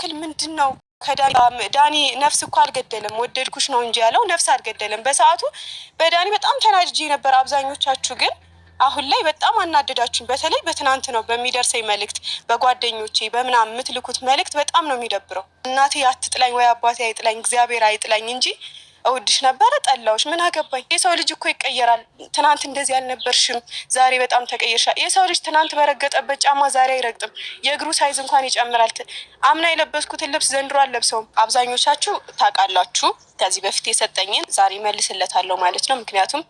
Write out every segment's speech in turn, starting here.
ያክል ምንድን ነው ከዳኒ ነፍስ እኮ አልገደለም፣ ወደድኩሽ ነው እንጂ ያለው ነፍስ አልገደለም። በሰዓቱ በዳኒ በጣም ተናድጄ ነበር። አብዛኞቻችሁ ግን አሁን ላይ በጣም አናደዳችሁኝ። በተለይ በትናንት ነው በሚደርሰኝ መልእክት፣ በጓደኞቼ በምናምን የምትልኩት መልእክት በጣም ነው የሚደብረው። እናቴ አትጥላኝ ወይ አባቴ አይጥላኝ እግዚአብሔር አይጥላኝ እንጂ እወድሽ ነበረ ጠላሁሽ፣ ምን አገባኝ። የሰው ልጅ እኮ ይቀየራል። ትናንት እንደዚህ አልነበርሽም፣ ዛሬ በጣም ተቀይርሻል። የሰው ልጅ ትናንት በረገጠበት ጫማ ዛሬ አይረግጥም። የእግሩ size እንኳን ይጨምራል። አምና የለበስኩትን ልብስ ዘንድሮ አልለብሰውም። አብዛኞቻችሁ ታውቃላችሁ። ከዚህ በፊት የሰጠኝን ዛሬ መልስለታለሁ ማለት ነው። ምክንያቱም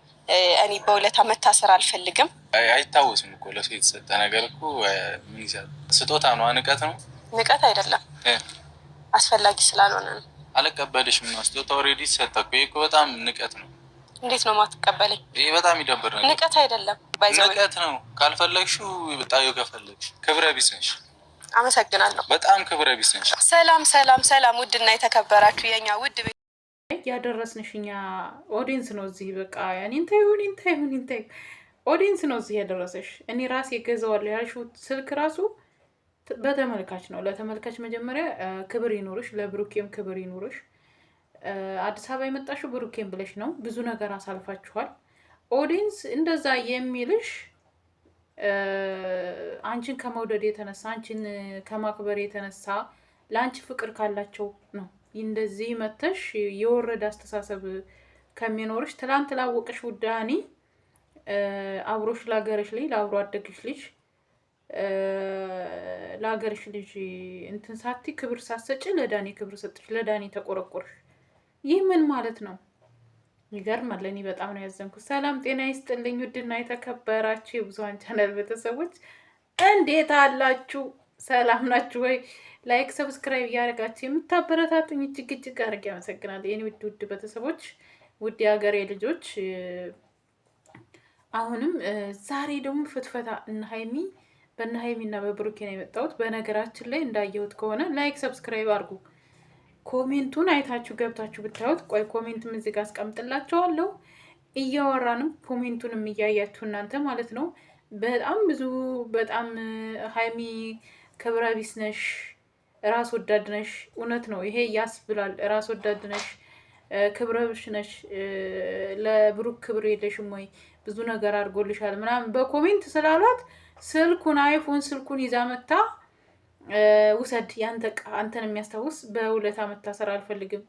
እኔ በውለታ መታሰር አልፈልግም። አይታወስም እኮ ለሰው የተሰጠ ነገር እኮ ምን ይዛል? ስጦታ ነው። ንቀት ነው? ንቀት አይደለም፣ አስፈላጊ ስላልሆነ ነው። አልቀበልሽም ነው። ስጦታ already ሰጠ እኮ። ይሄ እኮ በጣም ንቀት ነው። እንዴት ነው ማትቀበለኝ? ይሄ በጣም ይደብር ነገር። ንቀት አይደለም፣ ንቀት ነው። ካልፈለግሽው ጣዩ፣ ከፈለግሽ ክብረ ቢስ ነሽ። አመሰግናለሁ። በጣም ክብረ ቢስ ነሽ። ሰላም ሰላም ሰላም! ውድና የተከበራችሁ የኛ ውድ ያደረስንሽ እኛ audience ነው። እዚህ በቃ እኔን ተይው፣ እኔን ተይው፣ እኔን ተይው፣ audience ነው እዚህ ያደረሰሽ። እኔ ራሴ ገዘዋለሁ ያልሽው ስልክ ራሱ በተመልካች ነው። ለተመልካች መጀመሪያ ክብር ይኑርሽ፣ ለብሩኬም ክብር ይኑርሽ። አዲስ አበባ የመጣሽው ብሩኬም ብለሽ ነው። ብዙ ነገር አሳልፋችኋል። audience እንደዛ የሚልሽ አንቺን ከመውደድ የተነሳ፣ አንቺን ከማክበር የተነሳ፣ ለአንቺ ፍቅር ካላቸው ነው። እንደዚህ መተሽ የወረደ አስተሳሰብ ከሚኖርሽ፣ ትላንት ላወቅሽ ውዳኔ አብሮሽ ላገረሽ ልጅ፣ ለአብሮ አደግሽ ልጅ፣ ለሀገርሽ ልጅ እንትን ሳቲ ክብር ሳትሰጪ ለዳኒ ክብር ሰጥሽ፣ ለዳኒ ተቆረቆርሽ። ይህ ምን ማለት ነው? ይገርማል። እኔ በጣም ነው ያዘንኩት። ሰላም ጤና ይስጥልኝ። ውድና የተከበራችሁ የብዙሀን ቻናል ቤተሰቦች እንዴት አላችሁ? ሰላም ናችሁ ወይ? Like subscribe እያደረጋችሁ የምታበረታቱኝ እጅግ እጅግ አድርጌ አመሰግናለሁ። የኔ ውድ ውድ ቤተሰቦች፣ ውድ የሀገሬ ልጆች፣ አሁንም ዛሬ ደግሞ ፍትፈታ እነ ሀይሚ በእነ ሀይሚና በብሩኬ ነው የመጣሁት። በነገራችን ላይ እንዳየሁት ከሆነ like subscribe አድርጉ። Comment ኡን አይታችሁ ገብታችሁ ብታዩት፣ ቆይ comment ም እዚህ ጋር አስቀምጥላችኋለሁ። እያወራንም comment ኡንም እያያችሁ እናንተ ማለት ነው። በጣም ብዙ በጣም ሀይሚ ክብረ ቢስ ነሽ፣ ራስ ወዳድ ነሽ። እውነት ነው ይሄ ያስብላል። ራስ ወዳድ ነሽ፣ ክብረ ቢስ ነሽ፣ ለብሩክ ክብር የለሽም ወይ፣ ብዙ ነገር አድርጎልሻል ምናምን በ comment ስላሏት ስልኩን አይፎን ስልኩን ይዛ መታ ውሰድ፣ ያንተ አንተን የሚያስታውስ፣ በውለታ መታሰር አልፈልግም።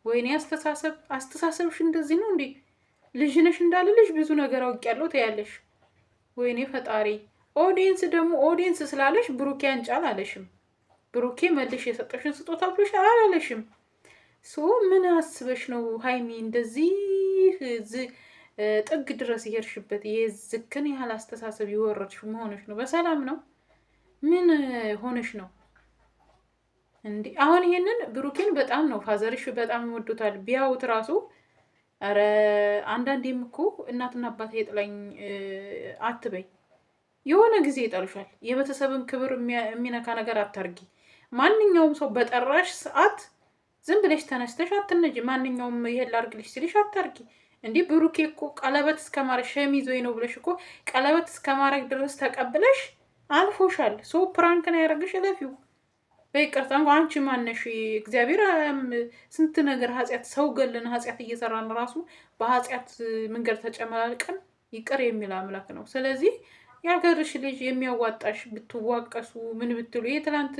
ወይኔ አስተሳሰብ፣ አስተሳሰብሽ እንደዚህ ነው እንዴ? ልጅ ነሽ እንዳልልሽ ብዙ ነገር አውቄያለሁ ትያለሽ። ወይኔ ፈጣሪ። Audience ደግሞ audience ስላለሽ ብሩኬ አንጫ አላለሽም። ብሩኬ መልሽ የሰጠሽን ስጦታ ብሎሽ አላለሽም። So ምን አስበሽ ነው ሀይሚ እንደዚህ ጥግ ድረስ የሄድሽበት? የዝክን ያህል አስተሳሰብ የወረድሽ መሆንሽ ነው? በሰላም ነው? ምን ሆነሽ ነው እንዴ? አሁን ይሄንን ብሩኬን በጣም ነው father ሽ በጣም ይወዱታል። ቢያዩት ራሱ ኧረ አንዳንዴም እኮ እናትና አባት የጥላኝ አትበይ፣ የሆነ ጊዜ ይጠሉሻል። የቤተሰብን ክብር የሚነካ ነገር አታርጊ። ማንኛውም ሰው በጠራሽ ሰዓት ዝም ብለሽ ተነስተሽ አትነጂ። ማንኛውም ይሄን ላርግልሽ ሲልሽ አታርጊ። እንዲህ ብሩኬ እኮ ቀለበት እስከማድረግ ሸሚዝ ወይ ነው ብለሽ እኮ ቀለበት እስከማድረግ ድረስ ተቀብለሽ አልፎሻል። So prank ነው ያደረግሽ፣ እለፊው በይቅርታ። እንኳ አንቺ ማነሽ? እግዚአብሔር ስንት ነገር ኃጢአት ሰው ገለን ኃጢአት እየሰራን ራሱ በኃጢአት መንገድ ተጨመላልቀን ይቅር የሚል አምላክ ነው። ስለዚህ የሀገርሽ ልጅ የሚያዋጣሽ ብትዋቀሱ ምን ብትሉ ይሄ ትላንት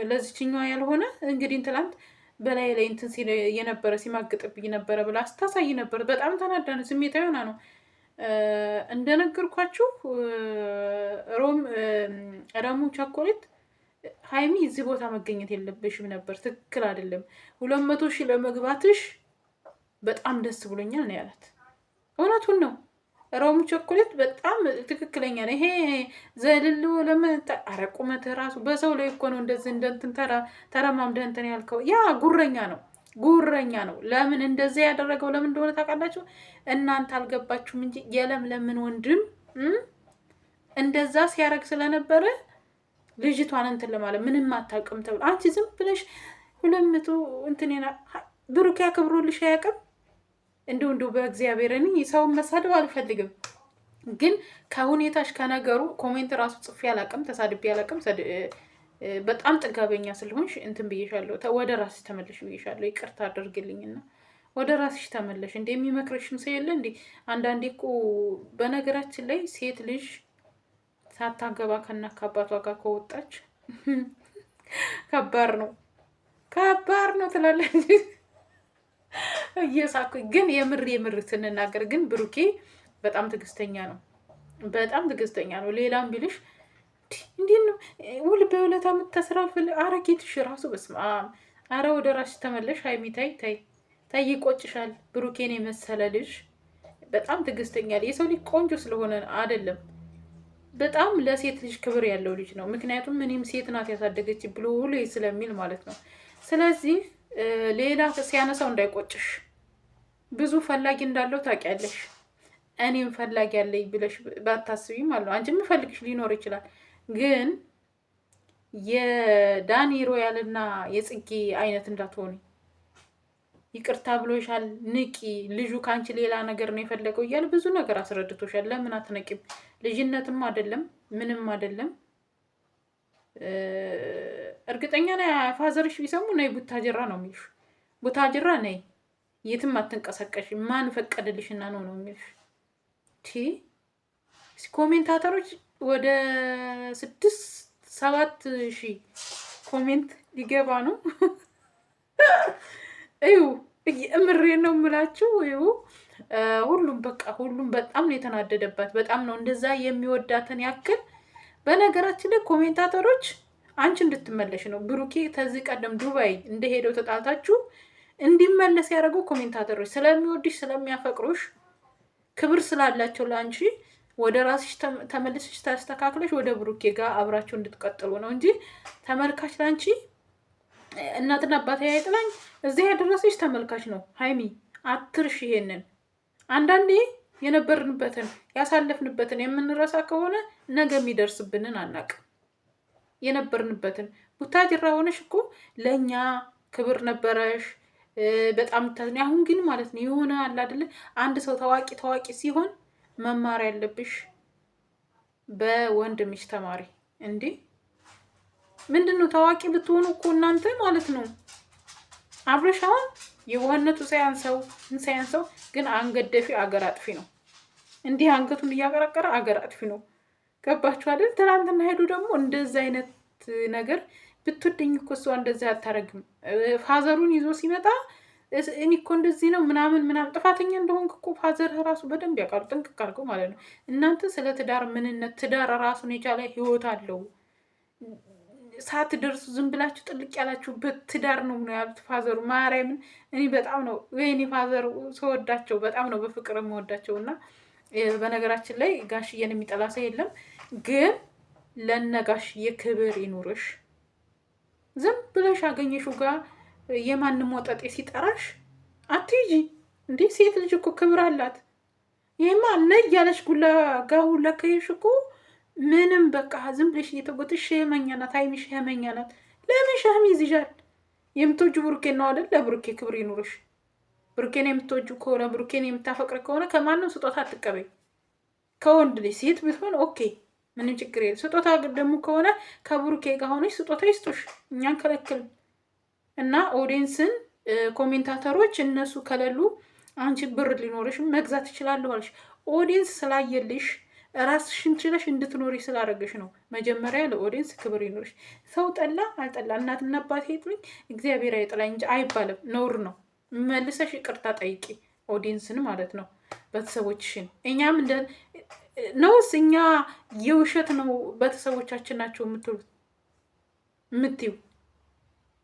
ለዚችኛዋ ያልሆነ እንግዲህ ትላንት በላይ ላይ እንትን ሲል የነበረ ሲማግጥብኝ ነበረ ብላ ስታሳይ ነበር። በጣም ተናዳ ነው፣ ስሜታዊ ሆና ነው። እንደነገርኳችሁ ሮም ረሙ ቸኮሌት ሀይሚ እዚህ ቦታ መገኘት የለብሽም ነበር። ትክክል አይደለም። 200,000 ለመግባትሽ በጣም ደስ ብሎኛል ነው ያላት። እውነቱን ነው። ሮም ቸኮሌት በጣም ትክክለኛ ነው። ይሄ ዘልሎ ለምን ኧረ ቁመትህ ራሱ በሰው ላይ እኮ ነው እንደዚህ እንደንትን ተረማምደህ እንትን ያልከው። ያ ጉረኛ ነው፣ ጉረኛ ነው። ለምን እንደዚህ ያደረገው ለምን እንደሆነ ታውቃላችሁ? እናንተ አልገባችሁም እንጂ የለምለምን ወንድም እንደዛ ሲያደርግ ስለነበረ ልጅቷን እንትን ለማለት ምንም አታውቅም ተብሎ አንቺ ዝም ብለሽ 200 እንትን ብሩክ ያክብሮልሽ አያውቅም። እንደው እንደው በእግዚአብሔር እኔ ሰውን መሳደብ አልፈልግም፣ ግን ከሁኔታሽ ከነገሩ comment ራሱ ጽፌ አላውቅም፣ ተሳድቤ አላውቅም። በጣም ጥጋበኛ ስለሆንሽ እንትን ብዬሻለሁ። ወደ ራስሽ ተመለሽ ብዬሻለሁ። ይቅርታ አድርግልኝና ወደ ራስሽ ተመለሽ። እንደ የሚመክርሽም ሰው የለ እንዴ? አንዳንዴ እኮ በነገራችን ላይ ሴት ልጅ ሳታገባ ከና ከአባቷ ጋር ከወጣች ከባድ ነው፣ ከባድ ነው ትላለች እየሳኩ ግን የምር የምር ስንናገር ግን ብሩኬ በጣም ትዕግስተኛ ነው። በጣም ትዕግስተኛ ነው። ሌላም ቢልሽ እንዲህ ነው ውል በሁለት ዓመት ተስራ አረጌትሽ ራሱ በስመ አብ። አረ ወደ ራስሽ ተመለሽ ሀይሚ። ታይ ታይ ታይ፣ ይቆጭሻል። ብሩኬን የመሰለ ልጅ በጣም ትዕግስተኛ የሰው ልጅ ቆንጆ ስለሆነ አይደለም፣ በጣም ለሴት ልጅ ክብር ያለው ልጅ ነው። ምክንያቱም እኔም ሴት ናት ያሳደገች ብሎ ሁሉ ስለሚል ማለት ነው። ስለዚህ ሌላ ሲያነሳው እንዳይቆጭሽ፣ ብዙ ፈላጊ እንዳለው ታውቂያለሽ። እኔም ፈላጊ ያለኝ ብለሽ ባታስቢ ማለት ነው። አንቺ የምፈልግሽ ሊኖር ይችላል፣ ግን የዳኒ ሮያልና የጽጌ አይነት እንዳትሆኒ። ይቅርታ ብሎሻል፣ ንቂ። ልጁ ከአንቺ ሌላ ነገር ነው የፈለገው እያለ ብዙ ነገር አስረድቶሻል። ለምን አትነቂም? ልጅነትም አይደለም ምንም አይደለም። እርግጠኛ ነ father ሽ ቢሰሙ ነይ ቡታጅራ ነው የሚልሽ። ቡታጅራ ነይ፣ የትም አትንቀሳቀሽ፣ ማን ፈቀደልሽና ነው ነው የሚልሽ። commentator ኦች ወደ 6-7 ሺህ comment ሊገባ ነው። እዩ እምሬ ነው የምላችሁ። እዩ ሁሉም በቃ ሁሉም በጣም ነው የተናደደባት። በጣም ነው እንደዛ የሚወዳትን ያክል። በነገራችን ላይ commentator ኦች አንቺ እንድትመለሽ ነው ብሩኬ ከዚህ ቀደም ዱባይ እንደሄደው ተጣልታችሁ እንዲመለስ ያደረገው commentator ኦች ስለሚወድሽ ስለሚያፈቅሩሽ ክብር ስላላቸው ለአንቺ ወደ ራስሽ ተመልሰሽ ተስተካክለሽ ወደ ብሩኬ ጋር አብራችሁ እንድትቀጥሉ ነው እንጂ ተመልካች ለአንቺ እናትና አባት አይጥላኝ እዚህ ያደረሰሽ ተመልካች ነው። ሀይሚ አትርሽ ይሄንን። አንዳንዴ የነበርንበትን ያሳለፍንበትን የምንረሳ ከሆነ ነገ የሚደርስብንን አናቅም። የነበርንበትን ቡታጅራ ሆነሽ እኮ ለእኛ ክብር ነበረሽ በጣም። አሁን ግን ማለት ነው የሆነ አለ አይደለ አንድ ሰው ታዋቂ ታዋቂ ሲሆን መማር ያለብሽ በወንድምሽ ተማሪ። እንዴ ምንድን ነው ታዋቂ ብትሆኑ እኮ እናንተ ማለት ነው አብረሽ አሁን የዋህነቱ ሳያንሰው ሳያንሰው ግን አንገት ደፊ አገር አጥፊ ነው። እንዲህ አንገቱን እያቀረቀረ አገር አጥፊ ነው። ገባችሁ አይደል? ትናንትና ሄዱ ደግሞ እንደዚህ አይነት ነገር ብትወደኝ እኮ እሷ እንደዚህ አታረግም። father ኡን ይዞ ሲመጣ እኔ እኮ እንደዚህ ነው ምናምን ምናምን ጥፋተኛ እንደሆንክ እኮ father ራሱ በደንብ ያውቃሉ፣ ጥንቅቅ አድርገው ማለት ነው። እናንተ ስለ ትዳር ምንነት፣ ትዳር ራሱን የቻለ ህይወት አለው። ሳትደርሱ ዝም ብላችሁ ጥልቅ ያላችሁበት ትዳር ነው ነው ያሉት father ኡ። ማርያምን እኔ በጣም ነው ወይኔ father ኡ ስወዳቸው በጣም ነው በፍቅር የምወዳቸው። እና በነገራችን ላይ ጋሽዬን የሚጠላ ሰው የለም፣ ግን ለነ ጋሽዬ ክብር ይኑርሽ። ዝም ብለሽ አገኘሽው ጋር የማንም ወጠጤ ሲጠራሽ አትሂጂ እንዴ! ሴት ልጅ እኮ ክብር አላት። ይህማ አለ እያለሽ ጉላ ጋ ሁላ ከሄድሽ እኮ ምንም በቃ ዝም ብለሽ እየተጎተሽ ሸመኛ ናት ሀይሚ፣ ሸመኛ ናት። ለምን ሸህም ይዝሻል? የምትወጁ ብሩኬን ነው አይደል? ለብሩኬ ክብር ይኑርሽ። ብሩኬን የምትወጁ ከሆነ ብሩኬን የምታፈቅር ከሆነ ከማንም ስጦታ አትቀበይ። ከወንድ ልጅ ሴት ብትሆን okay፣ ምንም ችግር የለም። ስጦታ ደግሞ ከሆነ ከብሩኬ ጋር ሆነች ስጦታ ይስጡሽ፣ እኛን ከለክልም። እና audience ን commentator ኦች እነሱ ከሌሉ አንቺ ብር ሊኖርሽ መግዛት ይችላለሁ አለሽ። audience ስላየልሽ ራስሽን ችለሽ እንድትኖሪ ስላደረገሽ ነው። መጀመሪያ ለ audience ክብር ይኖርሽ። ሰው ጠላ አልጠላ እናትና አባቴ ይጥሉኝ እግዚአብሔር አይጥላኝ እንጂ አይባልም፣ ነውር ነው። መልሰሽ ይቅርታ ጠይቂ፣ ኦዲየንስን ማለት ነው፣ ቤተሰቦችሽን። እኛም እንደ ነውስ እኛ የውሸት ነው ቤተሰቦቻችን ናቸው የምትሉት የምትዩ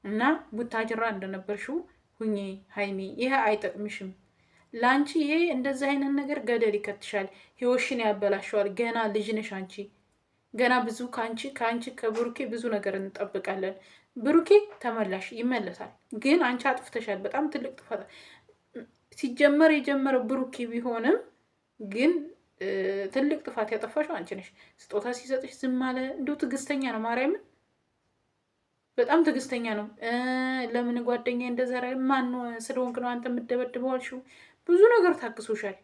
እና ቡታጅራ እንደነበርሽው ሁኚ ሀይሚ፣ ይሄ አይጠቅምሽም ለአንቺ። ይሄ እንደዚህ አይነት ነገር ገደል ይከትሻል፣ ህይወትሽን ያበላሸዋል። ገና ልጅ ነሽ አንቺ። ገና ብዙ ከአንቺ ከአንቺ ከብሩኬ ብዙ ነገር እንጠብቃለን። ብሩኬ ተመላሽ ይመለሳል፣ ግን አንቺ አጥፍተሻል። በጣም ትልቅ ጥፋት። ሲጀመር የጀመረው ብሩኬ ቢሆንም ግን ትልቅ ጥፋት ያጠፋሽው አንቺ ነሽ። ስጦታ ሲሰጥሽ ዝም አለ። እንዲሁ ትዕግስተኛ ነው፣ ማርያምን በጣም ትዕግስተኛ ነው። ለምን ጓደኛ እንደዛ ማን ስለሆንክ ነው አንተ የምደበድበው አልሽው። ብዙ ነገር ታግሶሻል።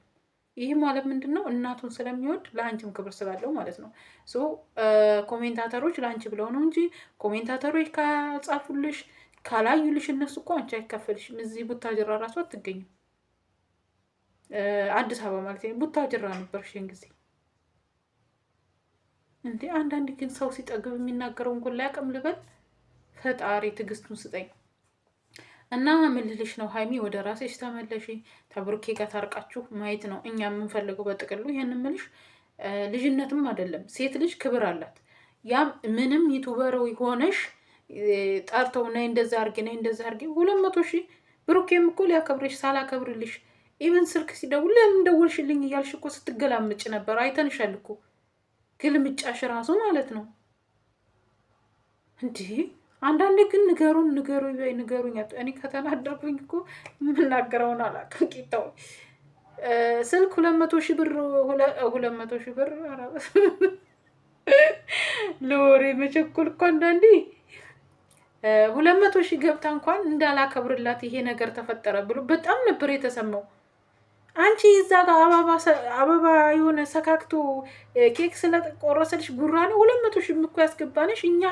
ይህ ማለት ምንድን ነው? እናቱን ስለሚወድ ለአንቺም ክብር ስላለው ማለት ነው። So commentator ኦች ለአንቺ ብለው ነው እንጂ commentator ኦች ካልጻፉልሽ ካላዩልሽ እነሱ እኮ አንቺ አይከፈልሽም። እዚህ ቡታጅራ ራሱ አትገኝም። አዲስ አበባ ማለት ነው። ቡታጅራ ነበርሽ ይህን ጊዜ እንዴ። አንዳንድ ግን ሰው ሲጠግብ የሚናገረውን እንኳን ላያውቅም ልበል። ፈጣሪ ትዕግስቱን ስጠኝ። እና ምን ልልሽ ነው ሀይሚ፣ ወደ ራስሽ ተመለሺ። ተብሩኬ ጋር ታርቃችሁ ማየት ነው እኛ የምንፈልገው። በጥቅሉ ይህን ምልሽ ልጅነትም አይደለም፣ ሴት ልጅ ክብር አላት። ያም ምንም YouTuber ሆነሽ ጠርተው ነይ እንደዛ አርጌ ነይ እንደዛ አርጌ 200,000 ብሩኬም እኮ ሊያከብርሽ ሳላከብርልሽ even ስልክ ሲደውል ለምን ደወልሽልኝ እያልሽ እኮ ስትገላምጭ ነበር። አይተንሻል እኮ ግልምጫሽ ራሱ ማለት ነው እንዲህ። አንዳንዴ ግን ንገሩን ንገሩ ንገሩኝ። እኔ ከተናደርኩኝ እኮ የምናገረውን አላውቅም። ቂጣው ስልክ 200,000 ብር 200,000 ብር ለወሬ መቸኮል እኮ አንዳንዴ 200,000 ገብታ እንኳን እንዳላከብርላት ይሄ ነገር ተፈጠረ ብሎ በጣም ነበር የተሰማው። አንቺ እዛ ጋር አበባ የሆነ ሰካክቶ ኬክ ስለቆረሰልሽ ጉራ ነው። 200,000 እኮ ያስገባንሽ እኛ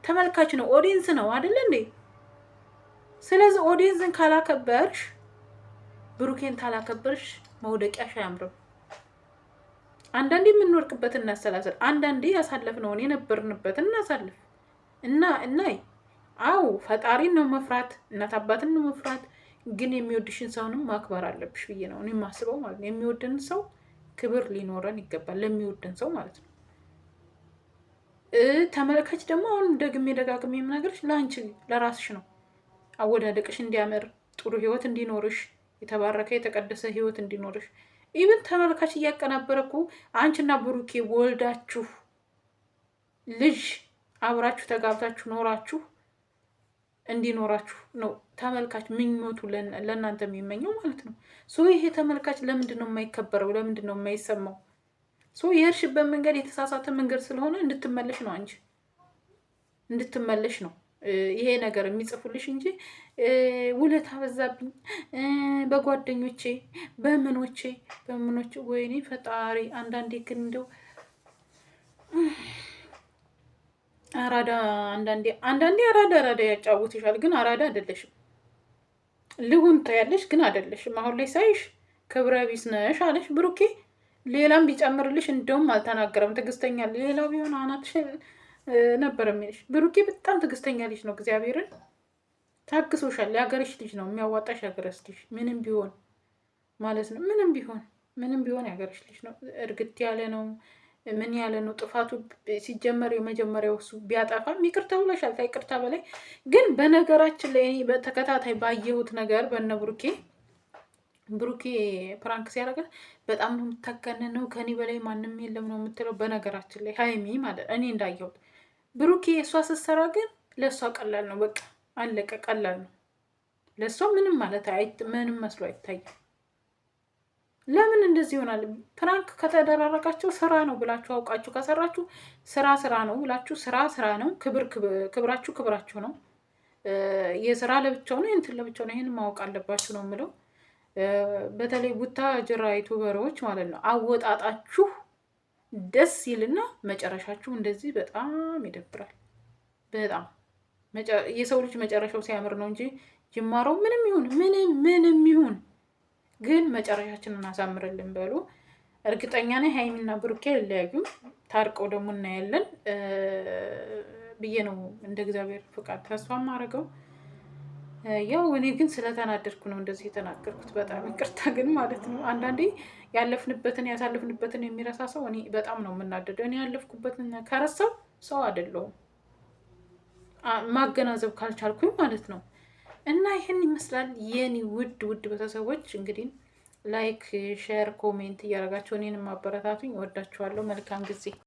ተመልካች ነው፣ audience ነው አይደለ እንዴ? ስለዚህ ኦዲየንስን ካላከበርሽ፣ ብሩኬን ካላከበርሽ መውደቂያሽ አያምርም። አንዳንዴ የምንወድቅበት እናሰላሰል፣ አንዳንዴ ያሳለፍነውን የነበርንበትን እናሳልፍ እና እናይ። አው ፈጣሪን ነው መፍራት፣ እናት አባትን ነው መፍራት። ግን የሚወድሽን ሰውንም ማክበር አለብሽ ብዬ ነው እኔ የማስበው ማለት ነው። የሚወድን ሰው ክብር ሊኖረን ይገባል፣ ለሚወደን ሰው ማለት ነው። ተመልካች ደግሞ አሁን ደግሜ ደጋግሜ የምነግርሽ ለአንቺ ለራስሽ ነው። አወዳደቅሽ እንዲያምር ጥሩ ህይወት እንዲኖርሽ የተባረከ የተቀደሰ ህይወት እንዲኖርሽ even ተመልካች እያቀናበረ እኮ አንቺና ብሩኬ ወልዳችሁ ልጅ አብራችሁ ተጋብታችሁ ኖራችሁ እንዲኖራችሁ ነው ተመልካች ምኞቱ ለእናንተ የሚመኘው ማለት ነው። So ይሄ ተመልካች ለምንድን ነው የማይከበረው? ለምንድን ነው የማይሰማው? So የሄድሽበት መንገድ የተሳሳተ መንገድ ስለሆነ እንድትመለሽ ነው አንቺ እንድትመለሽ ነው ይሄ ነገር የሚጽፉልሽ እንጂ ውለታ በዛብኝ በጓደኞቼ በምኖቼ በምኖቼ፣ ወይኔ ፈጣሪ። አንዳንዴ ግን እንደው አራዳ አንዳንዴ አንዳንዴ አራዳ አራዳ ያጫውትሻል፣ ግን አራዳ አይደለሽም። ልሁን ታያለሽ፣ ግን አይደለሽም። አሁን ላይ ሳይሽ ክብረ ቢስ ነሽ አለሽ ብሩኬ። ሌላም ቢጨምርልሽ እንደውም አልተናገረም። ትዕግስተኛ ሌላው ቢሆን አናትሽ ነበር የሚልሽ። ብሩኬ በጣም ትዕግስተኛ ልጅ ነው። እግዚአብሔርን ታግሶሻል። የሀገርሽ ልጅ ነው የሚያዋጣሽ፣ የሀገርሽ ልጅ ምንም ቢሆን ማለት ነው። ምንም ቢሆን ምንም ቢሆን የሀገርሽ ልጅ ነው። እርግት ያለ ነው። ምን ያለ ነው ጥፋቱ ሲጀመር የመጀመሪያው እሱ ቢያጠፋም ይቅርታ ብሎሻል። ከይቅርታ በላይ ግን በነገራችን ላይ እኔ በተከታታይ ባየሁት ነገር በነ ብሩኬ ብሩኬ prank ሲያደርጋት በጣም ነው የምታጋንነው፣ ከኔ በላይ ማንም የለም ነው የምትለው። በነገራችን ላይ ሀይሚ ማለት እኔ እንዳየሁት ብሩኬ እሷ ስትሰራ ግን ለእሷ ቀላል ነው፣ በቃ አለቀ፣ ቀላል ነው ለእሷ ምንም ማለት ምንም መስሎ አይታይም። ለምን እንደዚህ ይሆናል? prank ከተደራረጋቸው ስራ ነው ብላችሁ አውቃችሁ ከሰራችሁ ስራ ስራ ነው ብላችሁ ስራ ስራ ነው። ክብር ክብራችሁ ክብራችሁ ነው። የስራ ለብቻው ነው፣ የእንትን ለብቻው ነው። ይህን ማወቅ አለባችሁ ነው የምለው። በተለይ ቡታጅራ YouTuber ኦች ማለት ነው አወጣጣችሁ ደስ ይልና መጨረሻችሁ እንደዚህ በጣም ይደብራል። በጣም የሰው ልጅ መጨረሻው ሲያምር ነው እንጂ ጅማሮው ምንም ይሁን ምንም ምንም ይሁን ግን መጨረሻችንን እናሳምርልን በሉ። እርግጠኛ ነኝ ሀይሚና ብሩኬ አይለያዩም፣ ታርቀው ደግሞ እናያለን ብዬ ነው እንደ እግዚአብሔር ፍቃድ ተስፋ ማድረገው። ያው እኔ ግን ስለተናደድኩ ነው እንደዚህ የተናገርኩት። በጣም ይቅርታ ግን ማለት ነው። አንዳንዴ ያለፍንበትን ያሳለፍንበትን የሚረሳ ሰው እኔ በጣም ነው የምናደደው። እኔ ያለፍኩበትን ከረሳው ሰው አይደለሁም፣ ማገናዘብ ካልቻልኩኝ ማለት ነው። እና ይህን ይመስላል የኔ ውድ ውድ ቤተሰቦች እንግዲህ like፣ share፣ comment እያደረጋችሁ እኔንም አበረታቱኝ። እወዳችኋለሁ። መልካም ጊዜ።